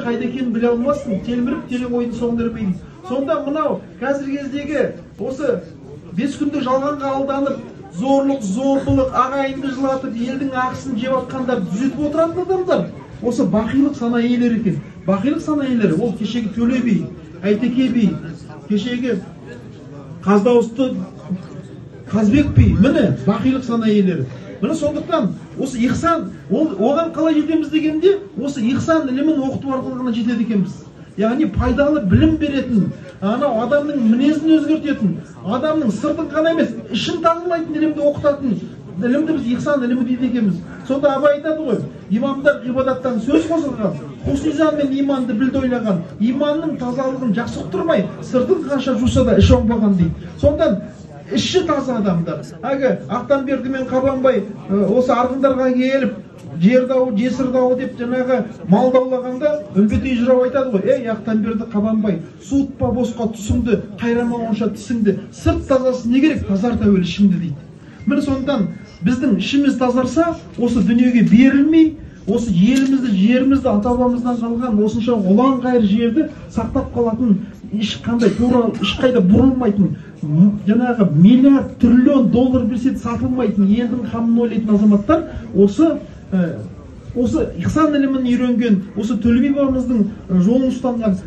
қайда екенін біле алмассың, телміріп терең ойдың соңына ермей дейді. Сонда мынау қазіргі кездегі осы 5 күндік жалғанға алданып, зорлық, зомбылық, ағайынды жылатып, елдің ақысын жеп жатқандар түзетіп отыратын адамдар осы бақилық сана иелері екен. Бақилық сана иелері ол кешегі Төле би, Әйтеке би, кешегі Қаздауысты Қазбек би, міне бақилық сана иелері. Міне сондықтан осы ихсан, оған қалай жетеміз дегенде, осы ихсан ілімін оқыту арқылы ғана жетеді екенбіз. Яғни пайдалы білім беретін, анау адамның мінезін өзгертетін, адамның сыртын ғана емес, ішін тазалайтын ілімді оқытатын ілімді біз ихсан ілімі дейді екенбіз. Сонда Абай айтады ғой, имамдар ғибадаттан сөз қозғаған, хұснизан мен иманды білді ойлаған, иманның тазалығын жақсы ұқтырмай, сыртын қанша жуса да іші оңбаған дейді. Сондан іші таза адамдар. Әлгі Ақтанберді мен Қабанбай осы арғындарға келіп, жер дауы, жесір дауы деп жаңағы мал даулағанда Үмбетей жырау айтады ғой, ей Ақтанберді Қабанбай, суытпа босқа түсіңді, қайрама онша тісіңді, сырт тазасы не керек, тазарт әуелі ішіңді дейді. Міне сондықтан біздің ішіміз тазарса, осы дүниеге берілмей, осы елімізді, жерімізді, ата-бабамыздан қалған осынша ұлан-ғайыр жерді сақтап қалатын, ешқандай тура, ешқайда бұрылмайтын, жаңағы миллиард, триллион доллар берсе де сатылмайтын, елдің қамын ойлайтын азаматтар осы ихсан ілімін үйренген, осы Төле би бабамыздың жолын ұстанған